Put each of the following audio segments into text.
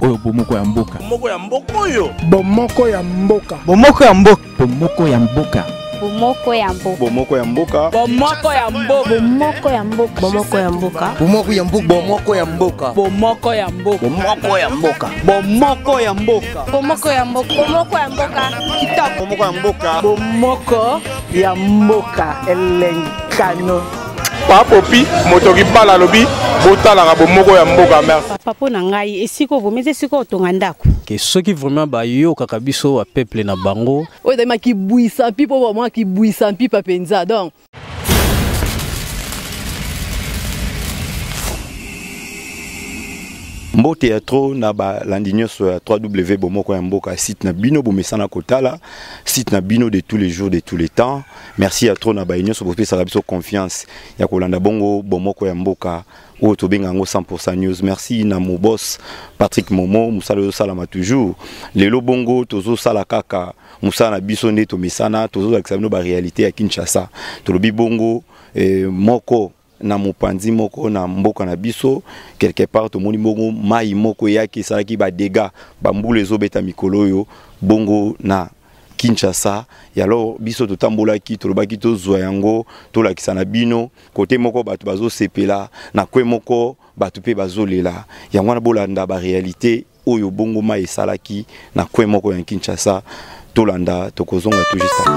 Oyo bomoko ya mboka. Bomoko ya mboka oyo. Bomoko ya mboka. Bomoko ya mboka. Bomoko ya mboka. Bomoko ya mboka. Bomoko ya mboka. Bomoko ya mboka. Bomoko ya mboka. Bomoko ya mboka. Bomoko ya mboka. Bomoko ya mboka. Bomoko ya mboka. Bomoko ya mboka. Bomoko ya mboka. Bomoko ya mboka. Bomoko ya mboka. Kitoko. Bomoko ya mboka. Bomoko ya mboka. Elengi kano. Papopi moto kibala alobi botalaka bomoko ya mboka. Merci. Papa, mpo na ngai esika ovomi eza esika otonga ndako. Ke soki vraiment bayokaka biso ba peuple na bango. Oyo ezali makibwisa mpipa, oyo bamwa kibwisa mpipa mpenza donc. Mbote ya trop na balandi nyonso ya 3W Bomoko ya Mboka, site na bino bomesana kotala, site na bino de tous les jours, de tous les temps. Merci ya trop na baye nyonso bopesaka biso confiance ya kolanda bongo Bomoko ya Mboka oyo tobenga yango 100% news. Merci na mon boss Patrick Momo, mosala ozosalama toujours lelo bongo tozosala kaka mosala na biso nde tomesana, tozolakisa bino baréalité ya Kinshasa. Tolobi bongo moko na mopanzi moko na mboka na biso quelque part tomoni bongo mai moko eyaki esalaki ba dégâts, bambula ezobeta mikolo oyo bongo na Kinshasa. Et alors biso totambolaki, tolobaki tozwa yango tolakisa na bino kote moko bato bazosepela na kwe moko bato mpe bazolela. Yango wana bolanda ba réalité oyo bongo mai esalaki na kwe moko ya Kinshasa. Tolanda, tokozonga tout juste après.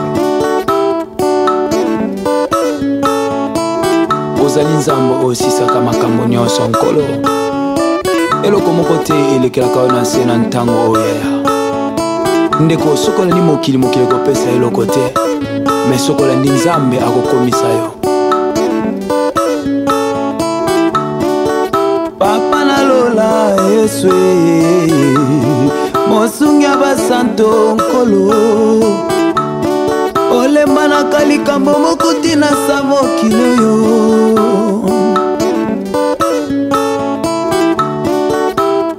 Ozali nzambe oyo osisaka makambo nyonso, Nkolo. Eloko moko te elekelaka yo na nse na ntango oyo yaya. Ndeko, soki olandi mokili, mokili ekopesa eloko te, me soki olandi Nzambe akokomisa yo. Papa na lola Yesu, mosungi ya basanto, Nkolo, olembanaka likambo moko te na sa mokili oyo.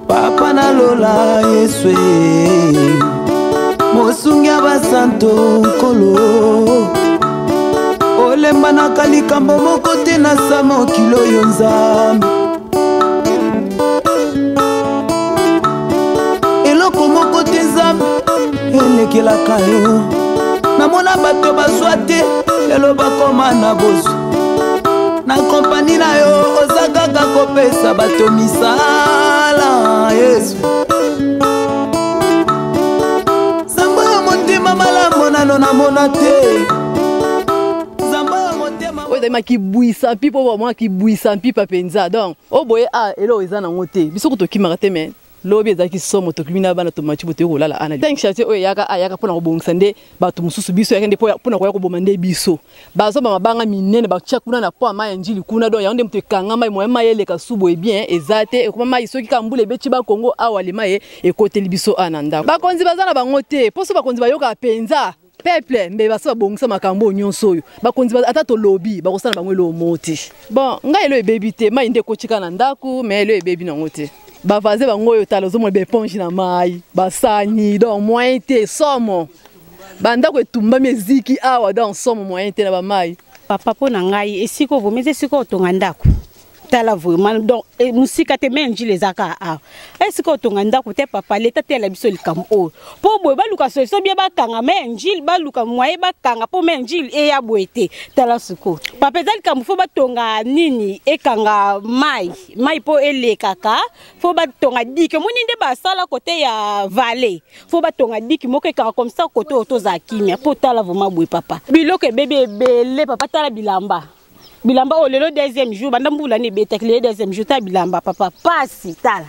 Papa na lola Yesu, mosungi ya basanto, Nkolo, olembanaka likambo moko te na sa mokili oyo. Nzambe, eloko moko te Nzambe elekelaka yo. Namona bato bazwa te, lelo bakoma na bozwi na kompani na yo. Oza kaka kopesa bato misala. Yesu, Nzambe ya motema malamu, nano namona te Nzambe ya motema. Oyo ezali makibwisa mpipa, oyo bamwa kibwisa mpipa mpenza donc. Oyo boye a eloko eza nango te, biso tokimaka te, me lobi ezalaki somo. Tokimi na bana, tomati bo toyei kolala ana. Cinq chantier oyo eyaka, ayaka mpona kobongisa nde bato mosusu, biso eyaka nde mpona koya koboma nde biso. Bazwa bamabanga minene, batia kuna na po ya mai ya Njili kuna. Donc yango nde moto ekanga mai, moya mai eleka su boye bien eza te. Ekoma mai soki kaka mbula ebeti bakongo awa, lema ye ekoteli biso awa na ndako. Bakonzi baza na bango te, mpo so bakonzi bayokaka mpenza peuple mbe basi babongisa makambo oyo nyonso oyo. Bakonzi ata tolobi, bakosala bango eloko moko te. Bon, ngai elo ebebi te, mai nde ekotika na ndako, mais elo ebebi nango te. Bavaze bango oyo, tala, ozomona baéponge na mai, basani, donc moyen te, somo. Bandako etumbami, eziki awa, donc somo, moyen te na bamai. Papa, mpo na ngai esika ovomi eza esika otonga ndako. Tala vraiment donc mosika te, me Njili eza kaka awa, esika otonga ndako te. Papa, leta tela biso likambo oyo mpo boye baluka solution bien, bakanga me Njili, baluka moyen bakanga mpo me Njili eya boye te. Tala sikoyo, papa, eza likambo fo batonga nini ekanga mai, mai mpo elekaka. Fo batonga dique, omoni nde basala kote ya vallée, fo batonga dique moko ekanga comme ça kote oyo tozala kimia. Mpo tala vraiment boye, papa, biloko ebebi ebele. Papa, tala bilamba, bilamba oyo lelo deuxième jour banda mbula ni ebetaki, lelo deuxième jour. Tala bilamba, papa, pasi. Tala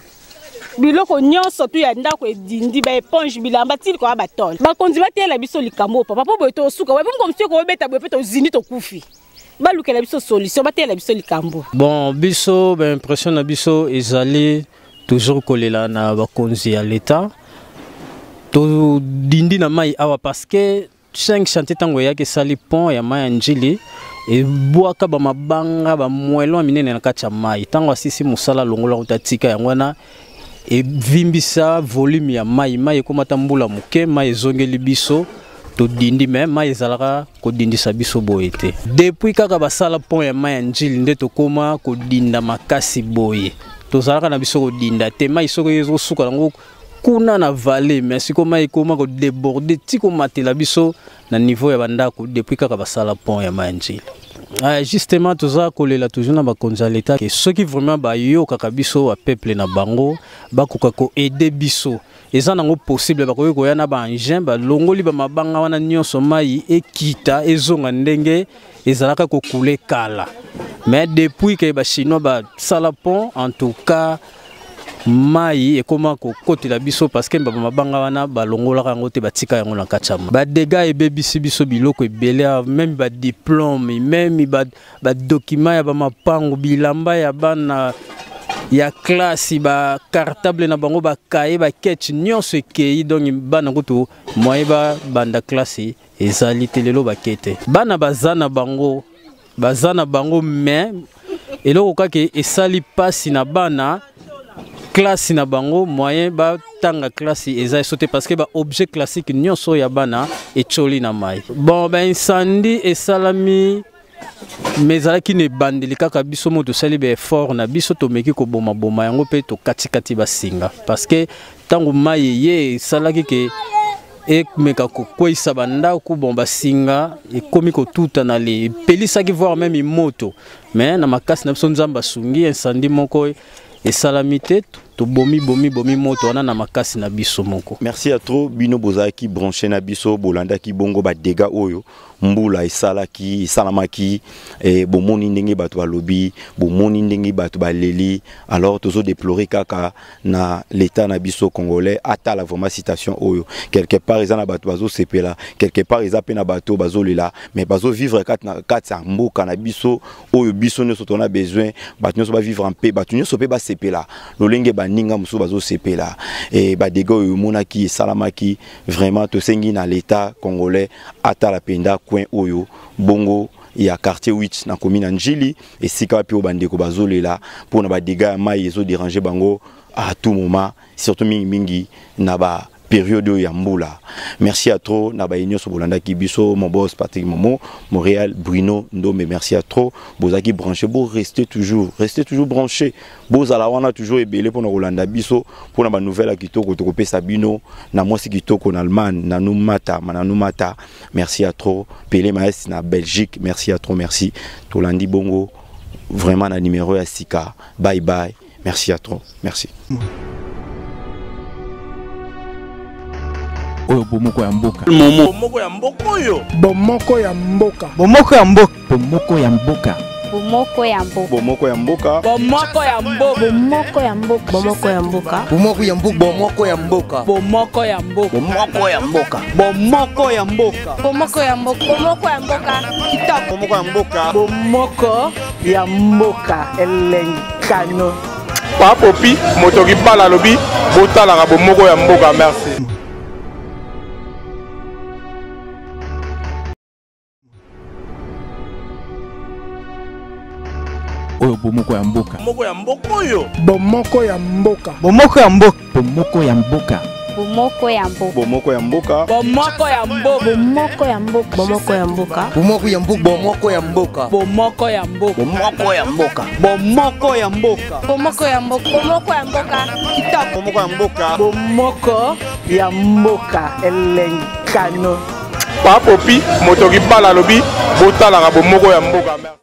biloko nyonso tu ya ndako edindi, baéponge, bilamba tili koya batole. Bakonzi bateyela biso likambo oyo, papa, mpo boye tosuka wapi? Mosusu ekobeta boye mpe tozindi, tokufi. Balukela biso solution, bateyela biso likambo. Bon, biso baimpression na biso ezali toujours kolela na bakonzi ya leta. Todindi na mai awa parce que 5 chantier ntango eyaki esali pont ya mai ya Njili, ebwaka bamabanga, bamwelo ya minene na kati ya mai. Ntango asisi mosala, longola kuta tika yango wana, evimbisa volume ya mai. Mai ekóma ata mbula moke, mai ezongeli biso, todindi. Me mai ezalaka kodindisa biso boye te. Depuis kaka basala pont ya mai ya Njili nde tokóma kodinda makasi boye. Tozalaka na biso kodinda te, mai soki ezosuka yango kuna na vallée, mais sikoyo mai ekoma kodéborde ti komatela biso na niveau ya bandako depuis kaka basala pont ya mai ya Njili. Justement, toza kolela toujours na bakonzi ya leta ke soki vraiment bayokaka biso bapeuple na bango, bakoka koaider biso. Eza nango possible, bakoki koya na baengin, balongoli bamabanga wana nyonso, mai ekita, ezonga ndenge ezalaka kokule kala. Mais depuis ke bachinois basala pont, en tout cas mai ekóma kokotela biso, parce que mabanga wana balongolaka yango te, batika yango na kati ya mai. Badégâts ebebisi biso biloko ebele, même badiplôme, même badocument ya bamapango, bilamba ya bana ya classe, bacartable na bango, bakaye, baketch, nyonso ekei. Donc bana kutu moyen babanda classe ezali te. Lelo bake te, bana baza na bango, baza na bango, mais eloko kaka esali mpasi na bana, classe na bango, moyen batanga classe eza eso te, parce que baobjet classique nyonso ya bana etioli na mai. Bon, baincendie esalami, mais ezalaki na ebandeli kaka. Biso mo tosali baeffort na biso, tomeki kobomaboma yango mpe tokatikati basinga, parce que ntango mai eye esalaki ke emeka kokweyisa bandako. Bon, basinga ekomi kotuta na le epelisaki, voire même moto. Mais na makasi na biso, Nzambe asungi, incendie moko esalami te. Tobomi bomi bomi moto wana na makasi na biso moko. Merci ya trop bino bozalaki branché na biso, bolandaki bongo badégâts oyo mbula esalaki, esalamaki. Bomoni ndenge bato balobi, bomoni ndenge bato baleli. Alors tozodéplorer kaka na l'état na biso congolais atala vraiment situation oyo. Quelque part eza na bato bazosepela, quelque part eza mpe na bato bazolela, mais bazovivre kati na kati ya mboka na biso oyo. Biso nyonso tona besoin bato nyonso bavivre mpe bato nyonso mpe basepela lolenge baninga mosusu bazosepela. Badégâts oyo emonaki esalamaki, vraiment tosengi na l'état congolais atala mpenza coin oyo bongo ya quartier 8 na commune ya Njili, esika wapi oyo bandeko bazolela mpona badégâts ya mai ezodéranger bango à tout moment, surtout mingimingi na ba période oyo ya mbula. Merci ya trop na baye nyonso bolandaki biso. Mon boss Patrick Momo, Montréal, Bruno Ndombe, merci ya trop. Bozalaki branché, bo rester toujours, rester toujours branché. Bozala wana toujours ebele mpona kolanda biso mpona banouvelle ya kitoko tokopesa bino na mwasi kitoko na Allemagne, Nanu Mata, Nanu Mata, merci ya trop. Pele Maes na Belgique, merci ya trop, merci. Tolandi bongo vraiment na numéro ya sika. Bye bye, merci ya trop, merci. Oyo bomoko ya mboka. Bomoko ya mboka oyo. Bomoko ya mboka. Bomoko ya mboka. Bomoko ya mboka. Bomoko ya mboka. Bomoko ya mboka. Bomoko ya mboka. Bomoko ya mboka. Bomoko ya mboka. Bomoko ya mboka. Bomoko ya mboka. Bomoko ya mboka. Bomoko ya mboka. Bomoko ya mboka. Bomoko ya mboka. Bomoko ya mboka. Bomoko ya mboka. Bomoko ya mboka elenkano. Papopi moto kibala alobi botalaka bomoko ya mboka. Merci. Oyo bomoko ya mboka. Moko ya mboka oyo. Bomoko ya mboka. Bomoko ya mboka. Bomoko ya mboka. Bomoko ya mboka. Bomoko ya mboka. Bomoko ya mboka. Bomoko ya mboka. Bomoko ya mboka. Bomoko ya mboka. Bomoko ya mboka. Bomoko ya mboka. Bomoko ya mboka. Bomoko ya mboka. Bomoko ya mboka. Bomoko ya mboka. Bomoko ya mboka. Bomoko ya mboka elenkano. Papopi moto kibala alobi botalaka bomoko ya mboka.